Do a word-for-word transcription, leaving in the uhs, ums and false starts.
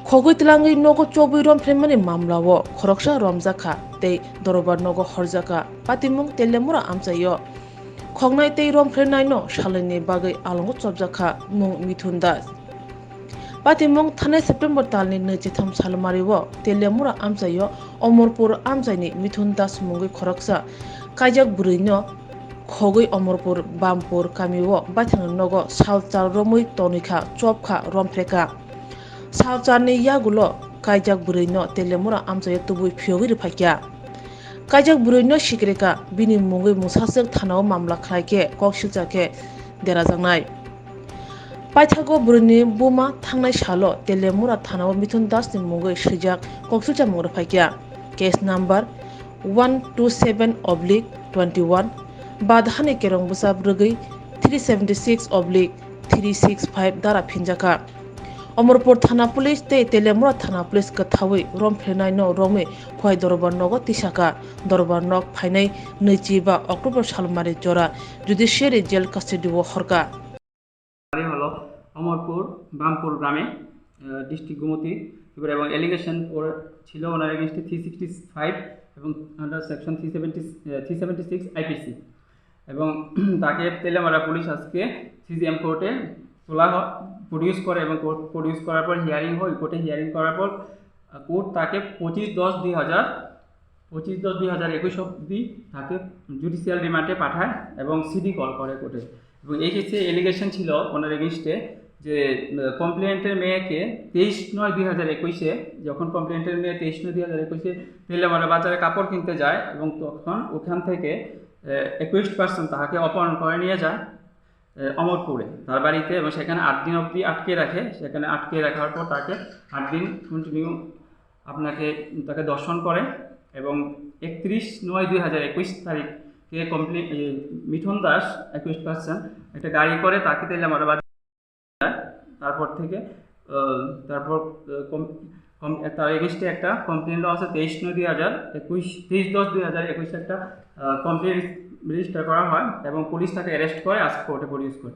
Khogwi twlangwi nogo chobwi romphrenmani mamlao khoroksa romjakha tei dorobar nogo horjakha. Patimung Teliamura amchaio khoknai tei romphrennaino salaini bagwi alongo chopjakha mung Mithun Das. Patimung thanai September talni nwi chitham salmario Teliamura amchaio Omorpur amchaini Mithun Das mungwi khoroksa kaijak bwrwino khogwi Omorpur Bampur kamio baithangni nogo salchar romwi tonwikha, chopkha, romphrekha. Salcharni yagulo kaijak bwrwino Teliamura amchaio tubui phiyogwi rwphaikha. Kaijak bwrwino sikreka, bini mungwi mungsaswk thanao mamla khlaikhe kok silcha khe derajaknai. Paithago bwrwini buma thangnai salo Teliamura thanao Mithun Dasni mungwi swijak koksilchamung rwphaikha. Case number one two seven oblique twenty one, badhani kerong bwsa bwrwgwi three seventy six oblique three six five dara phinjakha. Omorpur thana police tei Teliamura thana police kwthaui romphrenaino romwi phai dorobar nogo tisakha. Dorobar nok phainai nwichi ba October salmari jora judiciary jail custody o horkha. বাড়ি হলো অমরপুর বামপুর গ্রামে, আহ, ডিস্ট্রিক্ট গোমতী। এবার এবং অ্যালিগেশন ওর ছিল ওনার এগেনস্টে three sixty five এবং under section three seventy, three seventy six IPC. এবং তাকে তেলেমারা পুলিশ আজকে সিজিএম কোর্টে তোলা হয়, প্রডিউস করে এবং কোর্ট প্রডিউস করার পর হিয়ারিং হয়। কোর্টে হিয়ারিং করার পর, আহ, কোর্ট তাকে পঁচিশ দশ দুই হাজার, পঁচিশ দশ দুই হাজার একুশ অবধি তাকে জুডিশিয়াল রিমান্ডে পাঠায় এবং সিডি কল করে কোর্টে। এবং এই ক্ষেত্রে এলিগেশন ছিল ওনার এগেনস্টে যে, আহ, কমপ্লেন্টের মেয়েকে তেইশ নয় দুই হাজার একুশে, যখন কমপ্লেন্টের মেয়ে তেইশ নয় দুই হাজার একুশে তেলেমারা বাজারে কাপড় কিনতে যায় এবং তখন ওখান থেকে, আহ, একুইজড পার্সন তাকে অপহরণ করে নিয়ে যায়, আহ, অমরপুরে তার বাড়িতে, এবং সেখানে আট দিন অবধি আটকে রাখে। সেখানে আটকে রাখার পর তাকে আট দিন কন্টিনিউ আপনাকে, তাকে দর্শন করে এবং একত্রিশ নয় দুই হাজার একুশ তারিখে কমপ্লেন, এই মিঠুন দাস, একুইজড পার্সন, একটা গাড়ি করে তাকে তেলেমারা বাজার, তারপর থেকে, আহ, তারপর, আহ, কম-, কম-, তার এগেনস্টে একটা কমপ্লেন দেওয়া আছে তেইশ নয় দুই হাজার একুশ, তেইশ দশ দুই হাজার একুশে একটা, আহ, কমপ্লেন রেজিস্টার করা হয় এবং পুলিশ তাকে অ্যারেস্ট করে আজকে কোর্টে প্রডিউস করে।